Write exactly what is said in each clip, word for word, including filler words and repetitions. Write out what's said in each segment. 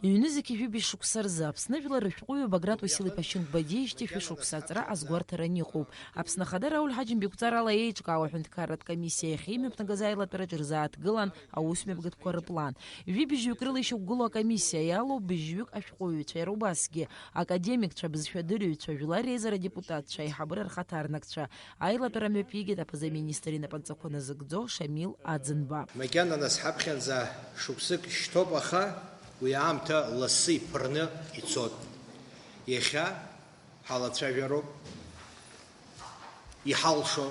Ҩнызқьи жәибжь шықәса рзы Аԥсны жәлар рышәҟәыҩҩы Баграт Уасил-иԥа Шьынқәба диижьҭеи шәышықәса аҵра азгәарҭара аниҟоуп. Аԥсны Ахада Рауль Ҳаџьымба игәҵарала еиҿкаау аҳәынҭқарратә комиссиа иахьа имҩаԥнагаз аилатәараҿы рзааҭгылан аусмҩаԥгатәқәа рыплан. Жәибжьҩык рыла ишьақәгылоу акомиссиа иалоуп быжьҩык ашәҟәыҩҩцәа, иара убасгьы академикцәа, абызшәа адырҩцәа, жәлар реизара адепутатцәа, аиҳабыра рхаҭарнакцәа. Аилатәара мҩаԥигеит аԥыза-министр инапынҵақәа назыгӡо Шамил Аӡынба. Макьана нас ҳаԥхьанӡа шықәсык шьҭоуп, аха уи аамҭа лассы иԥырны ицот. Иахьа ҳалацәажәароуп, иҳалшо,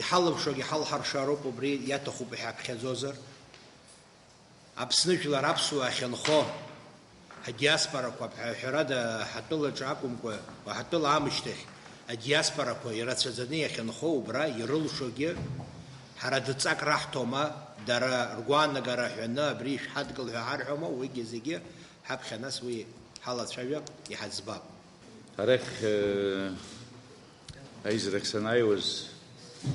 иҳалымшогь иҳалҳаршароуп, убри иаҭахуп иҳаԥхьаӡозар. Аԥсны жәлар аԥсуаа ахьынхо, адиаспорақәа, ҳәа-, ҳәарада, ҳатәылаҿы акәымкәа, ҳатәыла аамышьҭахь адиаспорақәа ирацәаӡаны иахьынхо, убра ирылшогьы ҳара дҵак раҳҭома, дара ргәаанагара ҳәаны абри ишәҳадгыл ҳәа ҳарҳәома, уигьы зегьы ҳаԥхьа нас уи ҳалацәажәап, иҳаӡбап. Арахь, э, аизарахь санааиуаз,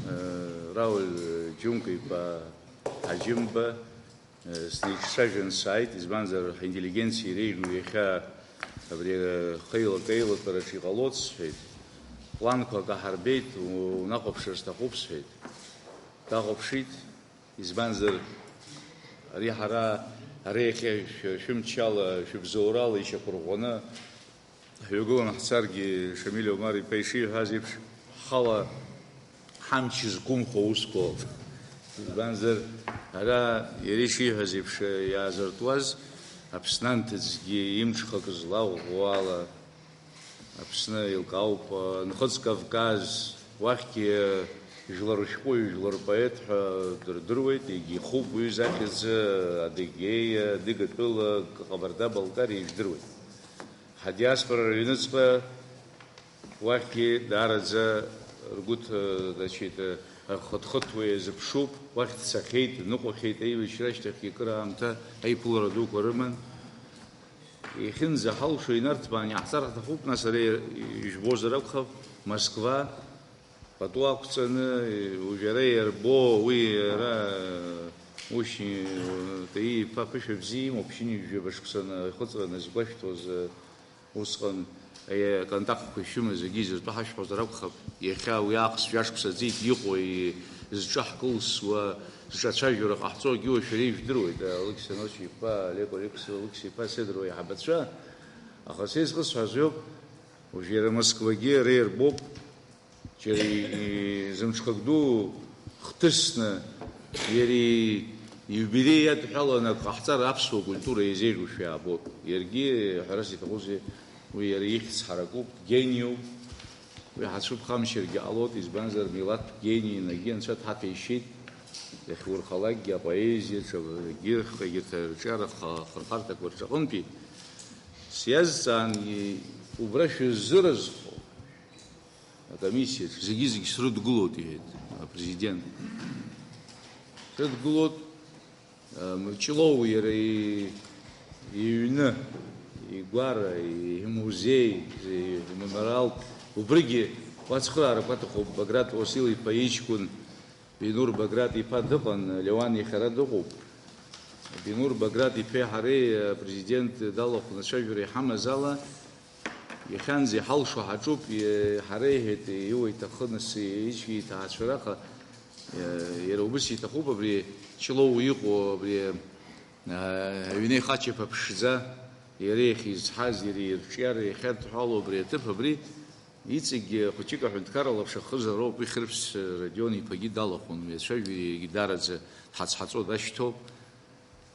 э, Рауль Џьынқәа-иԥа Ҳаџьымба, э, снеиҿцәажәан сааит, избанзар, ҳинтеллигенциа иреиӷьу иахьа абри, э, хеилак-еилатәараҿы иҟалоит, сҳәеит. Планқәак аҳарбеит, у-, унахәаԥшыр сҭахуп, сҳәеит. Дахәаԥшит, избанзар, ари ҳара, ара иахьа шә-, шәымчала, шәыбзоурала ишьақәырӷәӷәаны ҳҩагыланы ҳцаргьы, Шамиль Омар-иԥа ишиҳәаз еиԥш, ҳхала ҳамч зқәымхо усқәоуп. Избанзар, ара иара ишиҳәаз еиԥш иаазыртуаз, Аԥсны анҭыҵгьы имҽхак злаӷәӷәо ала, Аԥсны еилкаауп, Нхыҵ Кавказ, уахьгьы жәлар шәҟәыҩҩы, жәлар поет ҳәа дырдыруеит, егьихуп уи захьӡы, Адыгеиа, Адыгатәыла, Ҟабарда-Балкариа ижәдыруеит. Ҳадиаспора рыҩныҵҟа уахьгьы даараӡа ргәы ҭ-, значит, рхыҭхыҭуа иазыԥшуп, уахь дцахьеит, дныҟәахьеит, аибашьра ашьҭахьгьы акыр аамҭа аиԥылара дуқәа рыман. Иахьынӡаҳалшо инарҭбаан иаҳҵар ҳҭахуп, нас ара ижәбозар акәхап, Москва, пату ақәҵаны, уажә ара иарбо, уи ара, ушьни, Таиа иԥа ԥышәа бзиа имоуп, ԥшьынҩажәаба шықәса ихыҵра назгәашәҭоз, усҟан, е, аконтактқәа ишәымаз зегьы изыртәу ҳашәҳәозар акәхап, иахьа уи аахыс жәашықәса ӡеит иҟоу, и-, зҿы ҳкылсуа, зҿы ацәажәара ҟаҳҵогьы уажә шәара ижәдыруеит, Алықьса Ночи-иԥа, Олег Олег-, Алықьса-иԥа Седрова иҳабацәа, аха са исхысҳәааз иоуп, уажә иара Москвагьы ара ирбоуп, џьара и-, и-, зымҽхак ду хҭысны, иара и-, ииубилеи иадҳәаланы ак ҟаҳҵар аԥсуа культура еизеигәышьа иаабоит. Иаргьы, ҳәарас иҭахузеи, уи иара ихьӡ ҳаракуп, гениуп. Уи ҳацәыԥхамшьаргьы ҟалоит, избанзар, милаҭтә гени, егьи Анцәа дҳаҭәеишьеит, иахьурхалакгьы апоезиаҿы, егьырҭ, егьырҭ арҿиара ха-, хырхарҭақәа рҿаҟынтәи. Сиазҵаан, и-, убра шәыззыразхо акомиссиаҿ зегьы-зегь срыдгылоит, иҳәеит апрезидент. Срыдгылоит, Ҷлоу иара и-, иҩны, игәара, имузеи, имемориал, убригьы уацхыраарақәа аҭахуп. Баграт Уасил-иԥа иҷкәын Бинур Баграт-иԥа дыҟан, Леуан иахьа ара дыҟоуп. Бинур Баграт-иԥеи ҳареи апрезидент далахәны ацәажәара иҳамаз ала, иахьанӡа иҳалшо ҳаҿуп, е-, ҳара, иҳәеит, иуа иҭахын асы, ичгьы иҭаацәараха, е-, иара убыс иҭахуп абри Ҷлоу иҟоу, абри, а, аҩны ихачаԥа ԥшӡа, иара иахьизҳаз, иара ирҿиара иахьадҳәало абри аҭыԥ, абри иҵегьгьы хәыҷык аҳәынҭқарра лаԥшахызароуп, ихьрыԥс Родион иԥагьы далахәын, уи ацәажәаҩы иаргьы даараӡа дҳацҳаҵо дашьҭоуп.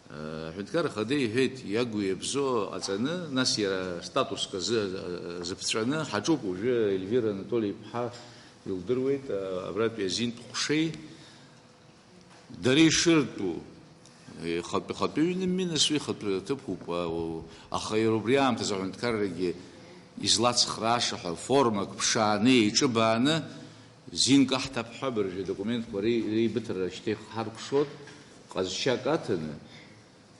Аҳәынҭқар Ахада иҳәеит, иагу иабзоу ҟаҵаны, нас иара статуск азы, азы ԥҵәаны ҳаҿуп уажәы Ельвира Анатоли-иԥҳа илдыруеит, абратәи азинтә ҟәшеи, дара ишыртәу, ихатә-, ихатәы ҩны-мҩа нас уи ихатәы ҭыԥуп, а, у-, аха иара убри аамҭазы аҳәынҭқаррагьы излацхрааша ҳәа формак ԥшааны, еиҿыбааны, Зинк аҳҭап ҳәа абыржәы адокументқәа реи-, реибыҭара шьҭа ихҳаркәшоит, ҟазшьак аҭаны,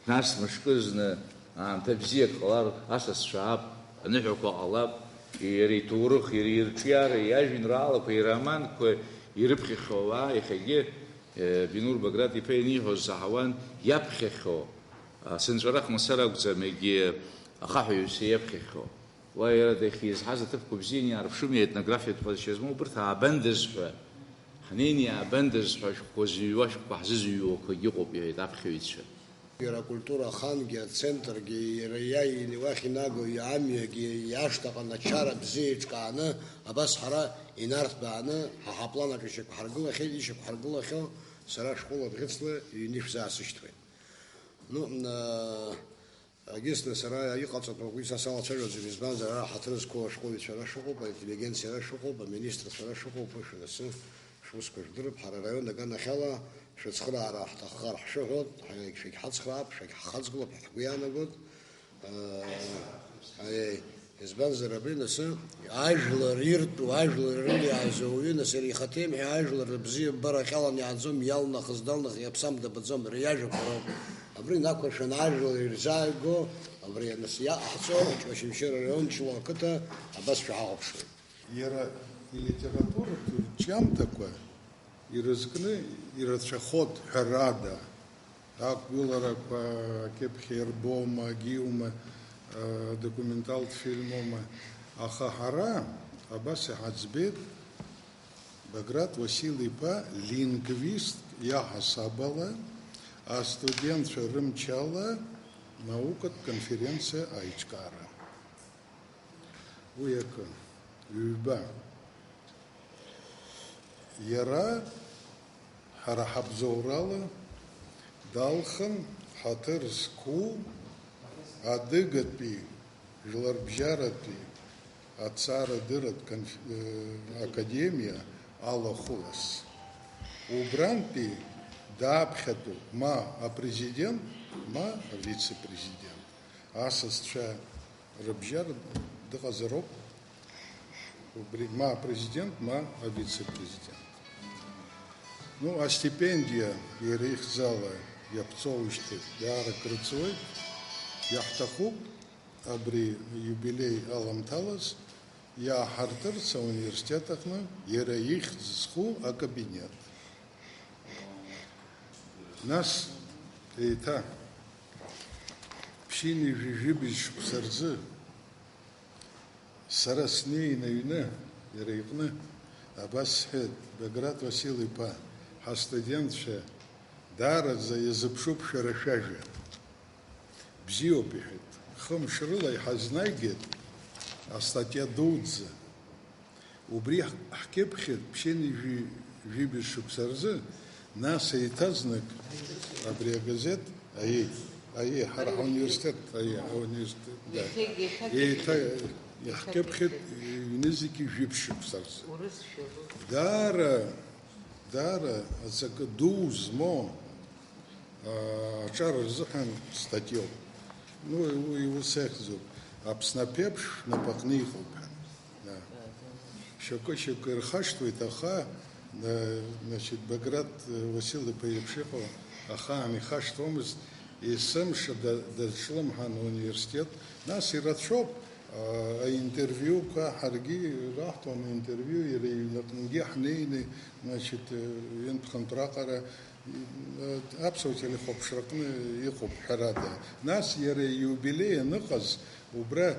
нас мышкызны аамҭа бзиак ҟалар, асасцәа аап, аныҳәақәа ҟалап, иара иҭоурых, иара ирҿиара, иажәеинраалақәа, ироманқәа ирыԥхьахьоу ауаа иахьагьы, э, Бинур Баграт-иԥа ианиҳәоз саҳауан, иаԥхьахьоу Сынҵәарах мацара акәӡам, егьи ахаҳәаҩцәа иаԥхьахьоу. Уа иара дахьизҳаз аҭыԥқәа бзианы иаарԥшуми, етнографиатә ҟазшьа змоу, убырҭ аабандаз ҳәа, ҳнеины иаабандаз ҳәа ашәҟәқәа зыҩуа, ашәҟәқәа ҳзызыҩуақәагьы ыҟоуп, иҳәеит аԥхьаҩцәа. Иара акультура ахангьы, ацентргьы, иара иааины уахь инаго, амҩагьы, иашҭаҟны ачара бзиа еиҿкааны, абас ҳара инарҭбааны, ҳа ҳаплан аҿы ишьақәҳаргылахьеит, ишьақәҳаргылахьоу сара шәҟәыла бӷьыцла ҩны ишәзаасышьҭуеит. Ну, а, егьысны сара иҟаҵатәу акгьы са салацәажәаӡом, избанзар, ара ҳаҭыр зқәу ашәҟәыҩҩцәа ара шыҟоуп, аинтеллигенциа ара шыҟоуп, аминистрцәа ара шыҟоуп, шәнасы шәусқәа жәдырып, ҳара араион аганахьала шәыцхыраара ҳҭаххар ҳшәыҳәоит, ҳа-, шәагьҳацхраап, шәагьҳхаҵгылап ҳәа ҳгәы иаанагоит. Аиеи, избанзар, абри насы ажәлар иртәу, ажәлар ирылиааз ауаҩы, нас иара ихаҭа имҳәа ажәлар рыбзиабара ҟьалан иааӡом, иалнахыз далнах, иаԥсам дабаӡом, ари иажәақәа роуп. Абри инақәыршәаны ажәлар ирзааиго, абри нас иаҟаҳҵо, Ҷкәашьамчыра араион Ҷлоу ақыҭа абас шәаҳахәаԥшуеит. Иара илитературатә рҿиамҭақәа ирызкны ирацәахоит, ҳәарада, ақәгыларақәа акьыԥхь ирбома, агьиума, а, документалтә фильмума, аха ҳара абас иҳаӡбеит, Баграт Уасил-иԥа лингвистк иаҳасабала, астудентцәа рымчала наукатә конференциа аиҿкаара. Уи акы, ҩба. Иара ҳара ҳабзоурала далхын ҳаҭыр зқәу адыгатәи жәларбжьаратәи аҭҵаарадырратә конф-, э, академиа алахәылас. Убрантәи дааԥхьатәуп ма апрезидент, ма авице-президент. Асасцәа рыбжьара дыҟазароуп убри, ма апрезидент, ма авице-президент. Ну, астипендиа иара ихьӡала иаԥҵоуижьҭеи даара крыҵуеит. Иаҳҭахуп абри иубилеи аламҭалаз иааҳартырц ауниверситет аҟны иара ихьӡ зху акабинет. Нас еиҭа ԥшьынҩажәи жәибжь шықәса рзы сара снеин аҩны, иара иҟны, абас сҳәеит, Баграт Васил-иԥа, ҳастудентцәа даараӡа иазыԥшуп шәара шәажәа. Бзиоуп, иҳәеит. Хымш рыла иҳазнагеит астатиа дуӡӡа. Убри ҳ-, ҳкьыԥхьит ԥшьынҩажәи жәибжь шықәса рзы, нас еиҭазнык абри агазеҭ, аиеи, аиеи, ҳара ҳауниверситет, аиеи, ауниверситет, да. Еиҭа, еиҭа иаҳкьыԥхьит ҩнызқьи жәиԥшь шықәса рзы. Урысшәа. Даара, даара аҵакы ду змоу, аа, аҿар рзыҳәан статиоуп. Ну, уи ус ихьӡуп, Аԥсны аԥеиԥш шәнапаҟны иҟоуп ҳәа. Да. Шьоукы-шьоукы ирхашҭуеит, аха, э, значит, Баграт, э, Уасил-иԥа иеиԥш иҟоу ахаан ихашҭуамызт, есымша да-, дазҿлымҳан ауниверситет. Нас ирацәоуп, а, аинтервиуқәа, ҳаргьы ираҳҭон аинтервиу, иара иҩнаҟынгьы ҳнеины, значит, э, ҩынтә-хынтә раҟара, э, аԥсуа телехәаԥшраҟны иҟоуп, ҳәарада. Нас иара ииубилеи аныҟаз, убра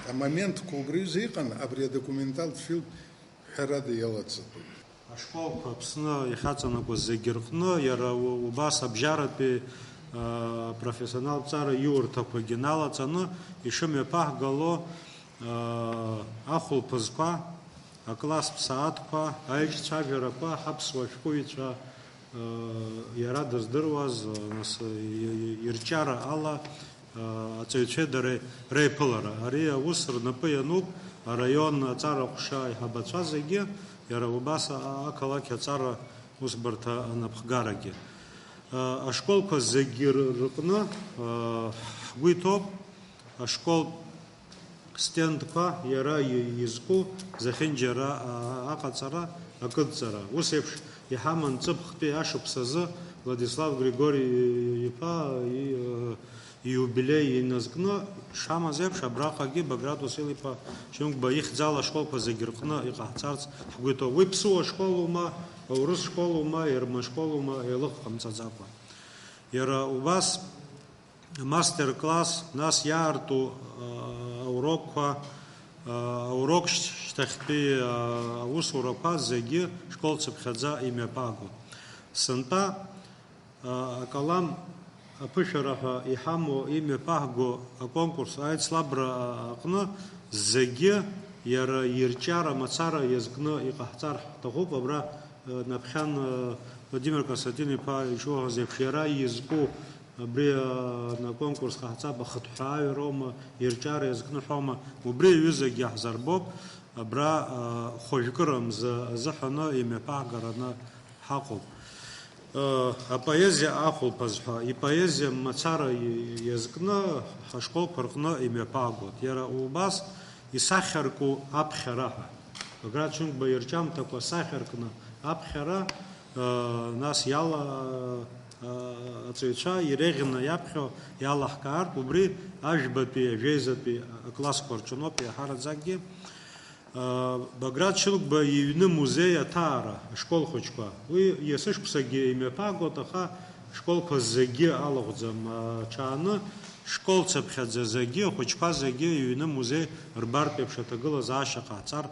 амоментқәа убри азы иҟан, абри адокументалтә фильм ҳәарада иалаҵатәуп. Ашколқәа Аԥсны иахьаҵанакуаз зегьы рҟны иара у-, убас абжьаратәи, аа, профессионалтә ҵара иурҭақәагьы налаҵаны ишымҩаԥаҳгало, аа, ахәылԥазқәа, акласстә сааҭқәа, аиҿцәажәарақәа, ҳаԥсуа шәҟәыҩҩцәа, аа, иара дыздыруаз, аа, нас, и-, и-, ирҿиара ала, аа, аҵаҩцәеи дареи реиԥылара. Ари аус рнапы иануп араион аҵара ҟәша аиҳабацәа зегьы, иара убас а-, ақалақь аҵара усбарҭа анапхгарагьы. Аа, ашколқәа зегьы р-, рҟны, аа, ҳгәы иҭоуп ашколтә стендқәа иара и-, изку зехьынџьара, аа, аҟаҵара, акыдҵара. Ус еиԥш иҳаман ҵыԥхтәи ашықәс азы Владислав Григори-иԥа и-, ииубилеи иназкны шҳамаз еиԥш, абраҟагьы Баграт Уасил-иԥа Шьынқәба ихьӡала ашколқәа зегьы рҟны иҟаҳҵарц ҳгәы иҭоуп. Уи ԥсуа школума, аурыс школума, ерман школума еилыхҟамҵаӡакәа. Иара убас амастер-класс, нас иаарту, а, аурокқәа, а, аурок шь-, шьҭахьтәи, а, аусурақәа зегьы школ цыԥхьаӡа имҩаԥаагон. Сынтәа, а, акалам аԥышәара ҳәа иҳамоу имҩаԥаҳго аконкурс аицлабра, а, аҟны зегьы иара ирҿиара мацара иазкны иҟаҳҵар ҳҭахуп. Абра, а, Наԥхьан, а, Владимир Константин-иԥа ишуҳәаз еиԥш, иара изку абри, а, аконкурс ҟаҳҵап, ахыҭҳәааҩроума, ирҿиара иазкны ҳәоума, убри аҩызагьы иаҳзарбоуп, абра, а, хәажәкыра мза азыҳәаны имҩаԥаҳгараны ҳаҟоуп. Э, апоезиа ахәылԥаз ҳәа, ипоезиа мацара и-, иазкны ҳашколқәа рҟны имҩаԥаагоит. Иара убас исахьарку аԥхьара ҳәа. Баграт Шьынқәба ирҿиамҭақәа сахьаркны аԥхьара, э, нас иала-, э, аҵаҩцәа иреиӷьны иаԥхьо иалаҳкаартә, убри ажәбатәи, ажәеизатәи аклассқәа рҿыноуп иаҳараӡакгьы. Баграт Шьынқәба иҩны музеи аҭаара, ашкол хәыҷқәа. Уи иацы шықәсагьы имҩаԥаагоит, аха ашколқәа зегьы алахәӡам. Аҽааны школ цыԥхьаӡа зегьы, ахәыҷқәа зегьы иҩны музеи рбартә еиԥш аҭагылазаашьа ҟаҳҵар,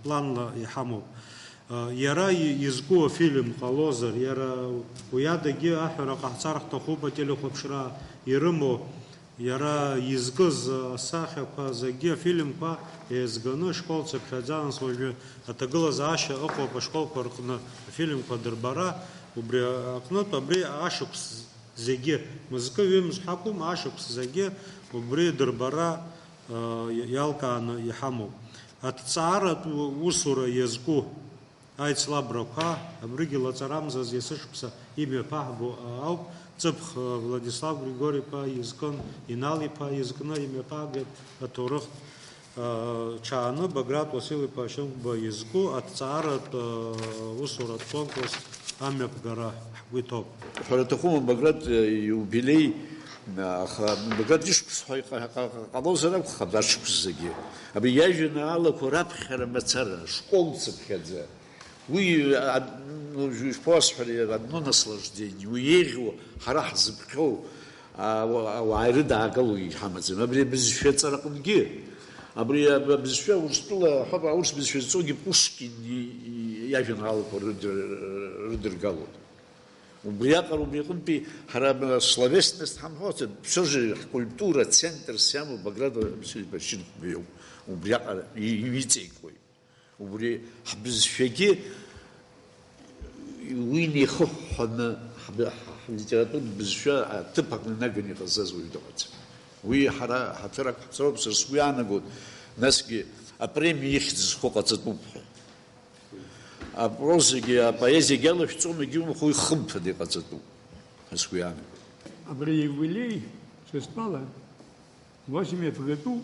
планла иҳамоуп. Иара изку афильм ҟалозар, иара уи адагьы аҳәара ҟаҳҵар ҳҭахуп ателехәаԥшра ирымоу. Иара изкыз асахьақәа зегьы афильмқәа еизганы, ашкол цыԥхьаӡа анс уажәы аҭагылазаашьа ыҟоуп ашколқәа рҟны афильмқәа дырбара, убри аҟнытә абри ашықәс зегьы, мызкы-ҩымз ҳакәым, ашықәс зегьы убри дырбара, ы, иалкааны иҳамоуп. Аҭҵааратә усура иазку аицлабрақәа, абригьы лаҵарамзаз есышықәса имҩаԥаҳго ауп, ҵыԥх Владислав Григори-иԥа изкын, Инал-иԥа изкны имҩаԥаагеит аҭоурыхтә ҽааны, Баграт Уасил-иԥа Шьынқәба изку аҭҵааратә усуратә конкурс амҩаԥгара ҳгәы иҭоуп. Ҳәара аҭахума, Баграт иубилеи, аха Баграт ишықәс ҳәа иҟа-, ҟа-, ҟа-, ҟалозар акәхап, ашықәс зегьы. Абри иажәеинраалақәа раԥхьара мацара, школ цыԥхьаӡа. Уи, а, ну, ишԥасҳәари, одно наслаждение, уи еиӷьу, ҳара ҳзыԥхьоу, а, ауа-, ауаа ирыдаагалоу иҳамаӡам. Абри абызшәа аҵараҟынгьы, абри аб-, абызшәа Урыстәыла, ҳәа, аурыс бызшәа зҵогьы Пушкин и-, и-, иажәеинраалақәа рыдыр-, рыдыргалоит. Убриаҟара убри аҟынтәи ҳара словесность ҳамҳәоцт, все же ҳкультура центрс иамоу Баграт Васильевич Шьынқәба иоуп. Убриаҟара и-, иҩыҵеикуеит. Убри ҳбызшәагьы уи инеихыҳәҳәаны ҳб-, ҳлитературатә бызшәа аҭыԥ аҟны инаганы иҟазҵаз уаҩы дыҟаӡам. Уи ҳара ҳаҭыр ақәҳҵароуп, сара сгәы иаанагоит, насгьы апремиа ихьӡ зху ҟаҵатәуп ҳәа. Апрозагьы апоезиагьы алашәҵом, егьаумхо уи хымԥада иҟаҵатәуп ҳәа сгәы иаанагоит. Абри ииулеи, сызтәала, Уажәы имҩаԥгатәуп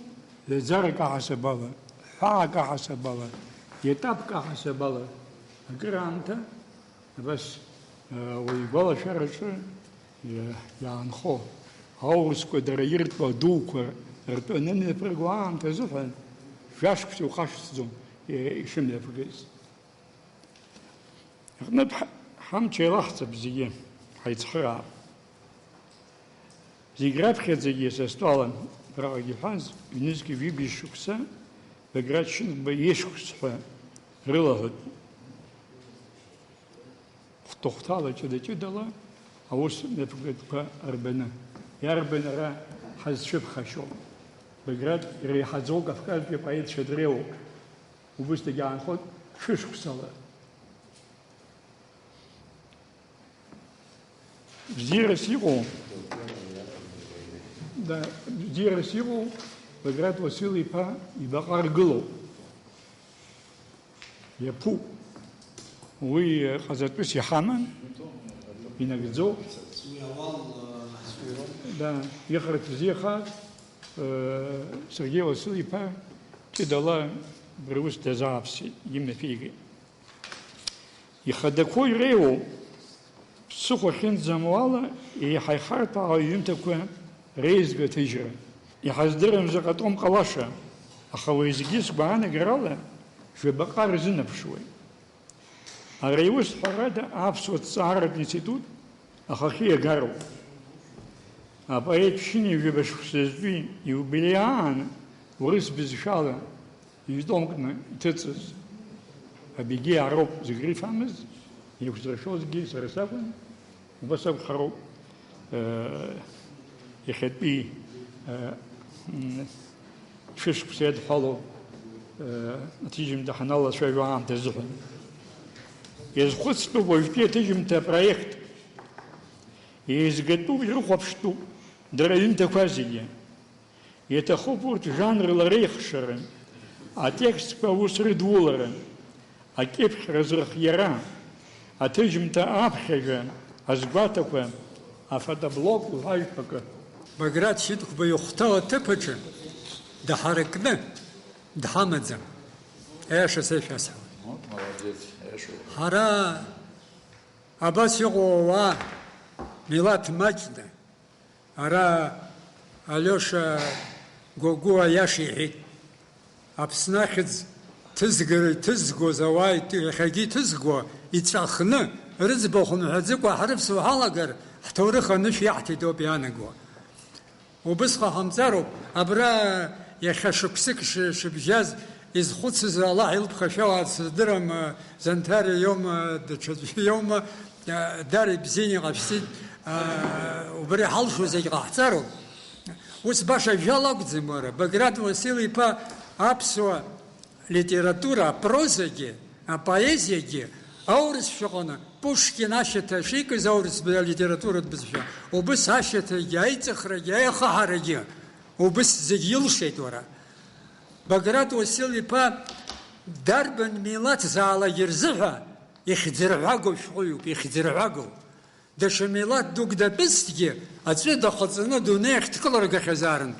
ҩаӡарак аҳасабала, ҳәаак аҳасабала, етапк аҳасабала акыраамҭа, абас, уаҩ игәалашәараҿы иа-, иаанхо, аурысқәа дара иртәу адуқәа ртәы анымҩаԥырго аамҭа азыҳәан, жәашықәса иухашҭӡом, ишымҩаԥгаз. Аҟнытә ҳа-, ҳамч еилаҳҵап зегьы, ҳаицхыраап. Зегь раԥхьаӡагьы са стәала, абраҟагьы иҳәаз, ҩнызқьи ҩыбжь шықәса Баграт Шьынқәба ишықәс ҳәа рылаҳәатә хәҭахәҭала, ҷыда-ҷыдала аус мҩаԥгатәқәа арбаны. Иарбан ара ҳазцәыԥхашьо? Баграт иреиҳаӡоу Кавказтәи апоетцәа дреиуоуп. Убысҭагь аанхоит шәышықәсала. Бзиарас иҟоу, да, бзиарас иҟоу Баграт Уасил-иԥа ибаҟа ргылоуп. Иаԥуп. Уи ҟаҵатәыс иҳаман, инагӡоуп. Да, ихарҭ бзиахааит, э, Сергеи Уасил-иԥа ҷыдала абри аус дазааԥсеит, имҩаԥигеит. Ихадақәоу иреиуоуп, ԥсыхәа ахьынӡамоу ала, еиҳа ихарҭәаау иҩымҭақәа реизга аҭыжьра. Иҳаздырам заҟа том ҟалаша, аха уеизгьы сгәаанагарала жәабаҟа рзынаԥшуеит. Ари аус, ҳәарада, аԥсуа ҭҵааратә институт ахахьы иагароуп. Апоет ԥшьынҩажәаба шықәсазтәи иубилеи аан урыс бызшәала ҩ-томкны иҭыҵыз Абигеиаа роуп зегь рифамыз, иқәзыршәозгьы сара сакәын, убас акәхароуп, э, иахьатәи, э, м, шәышықәса иадҳәалоу, э, аҭыжьымҭа ҳаналацәажәо аамҭа азыҳәан. Иазхәыцтәуп уажәтәи аҭыжьымҭа апроект. Еизгатәуп, ирыхәаԥштәуп дара аҩымҭақәа зегьы. Иаҭахуп урҭ жанрла реихшара, атекстқәа аус рыдулара, акьыԥхь рызырхиара, аҭыжьымҭа аԥхьажәа, азгәаҭақәа, афотоблок уҳәа жәпакы. Баграт Шьынқәба ихәҭоу аҭыԥ аҿы даҳаракны дҳамаӡам. Аиаша са ишәасҳәауеит. Вот, молодец, аиашоуп. Ҳара абас иҟоу ауаа, милаҭ маҷны, ара Алиоша Гогәуа аиаша иҳәеит. Аԥсны ахьӡ ҭызгара иҭызгоз ауаа ит-, иахьагьы иҭызго, иҵәахны, рыӡбахә мҳәаӡыкәа ҳрывсуа ҳалагар, ҳҭоурых анышә иаҳҭеит ауп иаанаго. Убысҟа ҟамҵароуп, абра иахьа шықәсык ш-, шыбжьаз изхәыцыз Аллаҳ илԥхашәауа сыздырам, Занҭариа иоума, даҽаӡәы иоума, дара ибзианы иҟашәҵеит, убри ҳалшо зегь ҟаҳҵароуп. Ус баша ажәала акәӡам, уара, Баграт Уасил-иԥа аԥсуа литература, апрозагьы, апоезиагьы аурысшәаҟны Пушкин ашьаҭа шикыз аурыс б-, литературатә бызшәа, убыс ашьаҭагьы, аиҵыхрагьы, аихаҳарагьы, убыс зегь илшеит, уара. Баграт Уасил-иԥа дарбан милаҭзаалак ирзыҳәа ихьӡырҳәагоу шәҟәыҩҩуп, ихьӡырҳәагоу. Даҽа милаҭ дук датәызҭгьы, аҵәы дахаҵаны адунеи ахь дкылыргахьазаарын.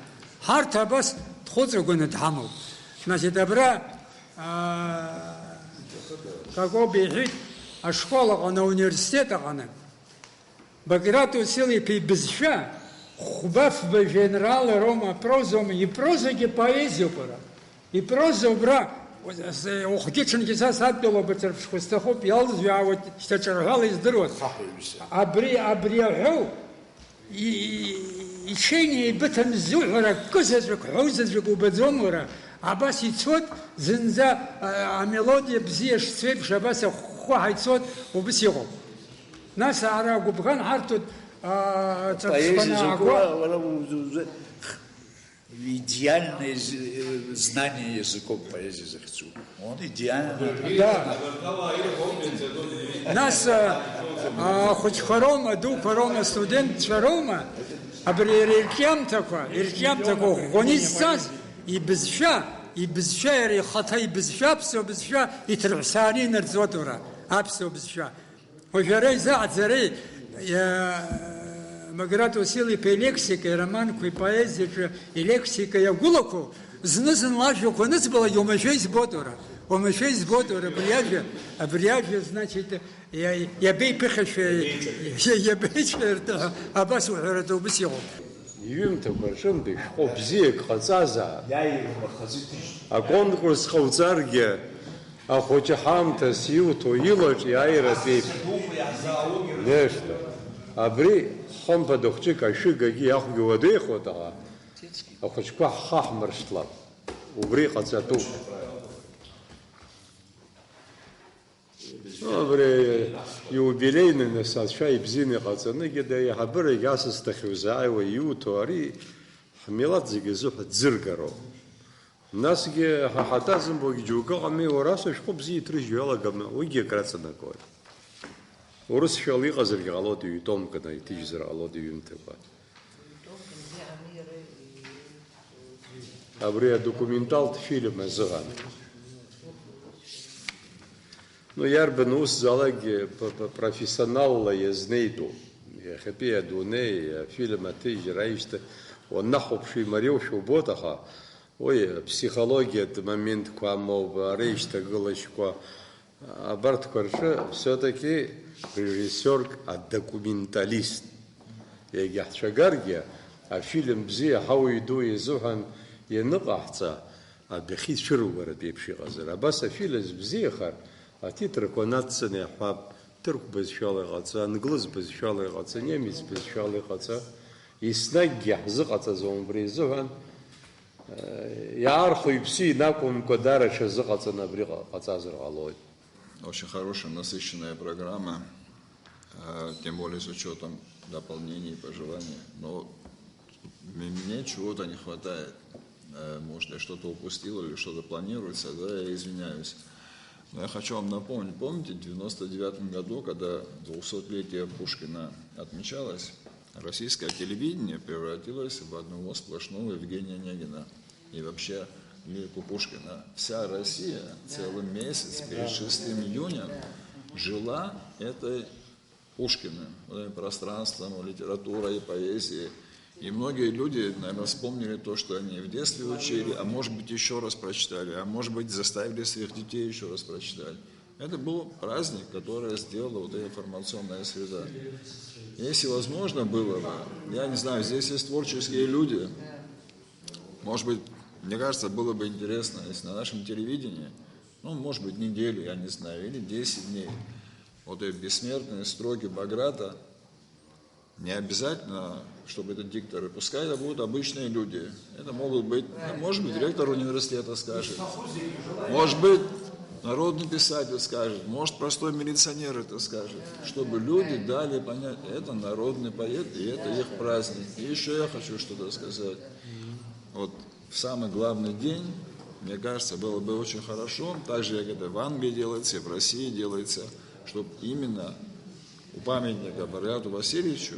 Ҳарҭ абас дхәыҵагәаны дҳамоуп. Значит, абра, аа, Какоба иҳәеит, ашкол аҟны, ауниверситет аҟны, Баграт Уасил-иԥа ибызшәа, хәба-фба жәеинраала роума, апрозоума, ипрозагьы поезиоуп ара. Ипроза убра, ухгьы-ҽынгьы са садтәалоуп, аҵарԥшқәа сҭахуп, иалзҩаауеит, шьҭа ҿырҳәала издыруаз. Хаҳәаҩыза. Абри, абри аҳәоу, и-, и-, ичение еибыҭаны ззуҳәар, акы заҵәык, ҳәоу заҵәык убаӡом уара. Абас ицоит, зынӡа, а, амелодиа бзиа шцеиԥш, абас ахәхәаҳа ицоит, убыс иҟоуп. Нас ара агәыбӷан ҳарҭоит, а, ҵарԥшқәа Поезиа наагәа. Закәу, уара, у-, у-, у-, Идеальное з-, э, знание языков поэзии захьӡу. Он идеально. Да. Нас, а, ахәыҷқәа роума, адуқәа роума, астудентцәа роума, абри иара ирҿиамҭақәа, ирҿиамҭақәа ӷәӷәаны изҵаз, ибызшәа, ибызшәа, иара ихаҭа ибызшәа, аԥсуа бызшәа иҭырҳәсааны инарҵуеит уара, аԥсуа бызшәа. Уажә ара изаҳаӡарей, иа-, Маграт Уасил-иԥа илексика, ироманқәа, ипоезиаҿы илексика иагәылақәоу, зны-зынла ажәақәа анызбалак, уамашәа избоит уара, уамашәа избоит уара, абри ажәа, абри ажәа, значит, иа-, иабеиԥыхьашәа, иа-, иабеиҿаиртәа ҳәа, абас уҳәарада убыс иҟоуп. Иҩымҭақәа рҿынтә ишәҟәы бзиак ҟаҵазаап. Иааиуа хазы иҭыжьит. Аконкурс ҟауҵаргьы, ахәыҷы ҳамҭас иуҭо илаҿ иааиратә еиԥш. Нешта. Абри, хымԥада, хәҷык ашәыгагьы ахәгьы уадеихоит, аха ахәыҷқәа ҳхаҳмыршҭлап. Убри ҟаҵатәуп. Абри иубилеины, нас, ацәа ибзианы иҟаҵаны, Геда, аиҳабырагь асасцәа дахьузааиуа иуҭо, ари ҳмилаҭ зегьы азыҳәа ӡыргароуп. Насгьы ҳа ҳаҭазымбогь џьоукы ыҟами, уара ас ашәҟәы бзиа иҭрыжьуа иалагама, уигьы акраҵанакуеит. Урысшәала иҟазаргьы ҟалоит, ҩ-томкны иҭыжьзар ҟалоит иҩымҭақәа. Абри адокументалтә фильм азыҳәан. Ну, иарбан усзаалакгьы п-, п-, профессионалла иазнеитәуп. Иахьатәи адунеи афильм аҭыжьра аишьҭа уаннахәаԥш имариоушәа убоит, аха уи аԥсихологиатә моментқәа амоуп, ареишьҭагылашьақәа, Абарҭқәа рҿы все-таки режиссиорк адокументалист. Иагьаҳцәагаргьы, афильм бзиа ҳауаҩ ду изыҳәан ианыҟаҳҵа, адәахьы ицәыругаратә еиԥш иҟазар. Абас афильм збзиахар, атитрқәа нацҵаны иаҳҳәап, ҭырқә бызшәала иҟаҵа, англыз бызшәала иҟаҵа, немец бызшәала иҟаҵа. Еснагьгьы ҳзыҟаҵаӡом убри азыҳәан, э, иаархәеи-ԥси инакәымкәа, даара ҽазыҟаҵаны абри ҟа-, ҟаҵазар ҟалоит. Очень хорошая, насыщенная программа, э, тем более с учётом дополнений и пожеланий. Но м-, мне чего-то не хватает. Э, может, я что-то упустил или что-то планируется, да, я извиняюсь. Но я хочу вам напомнить, помните, в девяносто девятом году, когда двухсотлетие Пушкина отмечалось, российское телевидение превратилось в одного сплошного Евгения Онегина. И вообще лирику Пушкина. Вся Россия целый месяц перед шестым июня жила этой Пушкиным, вот этим пространством, литературой, поэзией. И многие люди, наверное, вспомнили то, что они в детстве учили, а может быть, еще раз прочитали, а может быть, заставили своих детей еще раз прочитать. Это был праздник, который сделала вот эта информационная среда. Если возможно было бы, я не знаю, здесь есть творческие люди, может быть, мне кажется, было бы интересно, если на нашем телевидении, ну, может быть, неделю, я не знаю, или десять дней, вот эти бессмертные строки Баграта, не обязательно, чтобы это дикторы, пускай это будут обычные люди. Это могут быть, ну, может быть, ректор университета скажет, может быть, народный писатель скажет, может, простой милиционер это скажет, чтобы люди дали понять, это народный поэт, и это их праздник. И еще я хочу что-то сказать. Вот в самый главный день, мне кажется, было бы очень хорошо, так же, как это в Англии делается, и в России делается, чтобы именно у памятника Баграту Васильевичу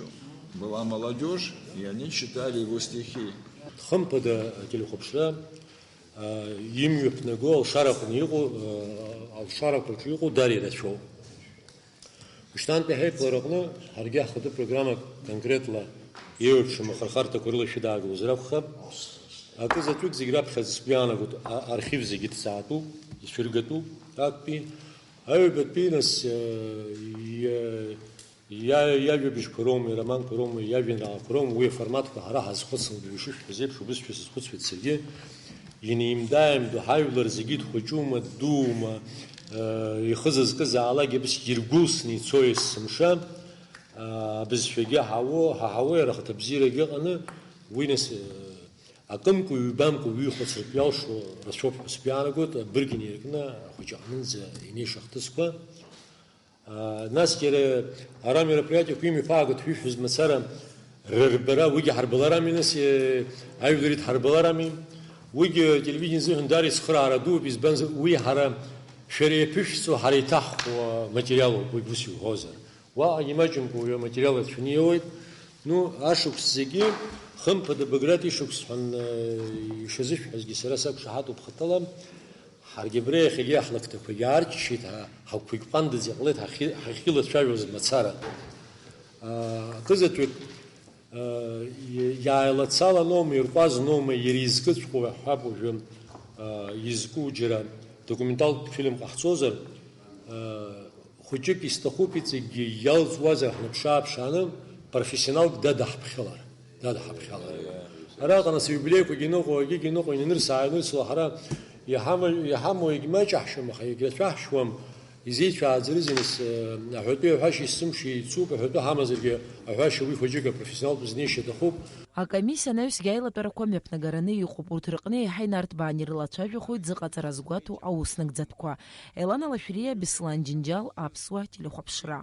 была молодежь, и они читали его стихи. Хымԥада ателехәаԥшра, а, имҩаԥнаго алшарақәа иҟоу, а, алшарақәаҿы иҟоу дара ирацәоуп. Ушьҭантәи ҳаиԥылараҟны ҳаргьы ҳхатәы программак конкретла еиуеиԥшым ахырхарҭақәа рыла шәыдаагылозар акәхап. Акы заҵәык зегь раԥхьаӡа сгәы иаанагоит, а-, архив зегьы ҭҵаатәуп, ицәыргатәуп, актәи, аҩбатәи, нас, э, иа-, иа-, иажәабжьқәа роума, ироманқәа роума, иажәеинраалақәа роума, уи аформатқәа ҳара ҳазхәыцлоит, ишышәҳәаз еиԥш, убысшәа сазхәыцуеит саргьы. Инеимда-ааимдо ҳажәлар зегьы дхәыҷума, ддуума, э, ихы зызкызаалак абас иргәылсны ицо есымша, э, абызшәагьы ҳауо, ҳаҳауеи, иара ахаҭабзиарагьы ыҟаны, уи нас, э, акымкәа, ҩбамкәа уҩхәыцыртә иалшо рацәоуп ҳәа сгәы иаанагоит, абырг инеиркны ахәыҷы аҟнынӡа инеиша ахҭысқәа. А, насгьы иара ара мероприатиақәа имҩаԥаагоит ҳәа ишәҳәаз мацара рырбара, уигьы ҳарбаларами, нас, э, ажәлар идҳарбаларами? Уигьы ателевидение азыҳәан даара ицхыраара дууп, избанзар, уи ҳара шәара иаԥышәҵо, ҳара иҭаҳхуа материалуп, уи ус иуҳәозар. Уаҟагь имаҷымкәа уи аматериал рацәаны иоуеит. Ну, ашықәс зегьы, хымԥада, Баграт ишықәс ҳәа, э, ишазышәҳәазгьы сара сақәшаҳаҭуп хаҭала. Ҳаргьы абра иахьагьы ҳлакҭақәагьы аарччеит, ҳа-, ҳагәқәагь ҟәандаз иҟалеит ҳахьы-, ҳахьылацәажәоз мацара. Аа, акызаҵәык, аа, иа-, иааилацаланоума, ирҟәазноума, иара изкыҵәҟьоу ҳҳәап уажәы, аа, изку џьара документалтә фильм ҟаҳҵозар, аа, хәыҷык исҭахуп, иҵегьгьы иалҵуазар ҳнаԥшы-ааԥшааны, профессионалк дадаҳԥхьалар. Дадаҳаԥхьалар. Араҟа нас иубилеиқәагьы ныҟәо, егьигьы ныҟәо, инанырсаа-ианырсуа ҳара иҳама-, иҳамоу егьмаҷаҳшьуам, аха егьрацәаҳшьуам, изеицәааӡарызеи нас, э, аҳәатәи аҳәашьа есымша еицуп, аҳәатәы ҳамазаргьы аҳәашьа уи хәыҷык апрофессионалтә знеишьа аҭахуп. Акомиссиа анаҩсгьы аилатәарақәа мҩаԥнагараны иҟоуп, урҭ рыҟны еиҳа инарҭбааны ирылацәажәахоит зыҟаҵара згәаҭоу аус нагӡатәқәа. Елана Лашәриа, Беслан Џьынџьал, Аԥсуа телехәаԥшра.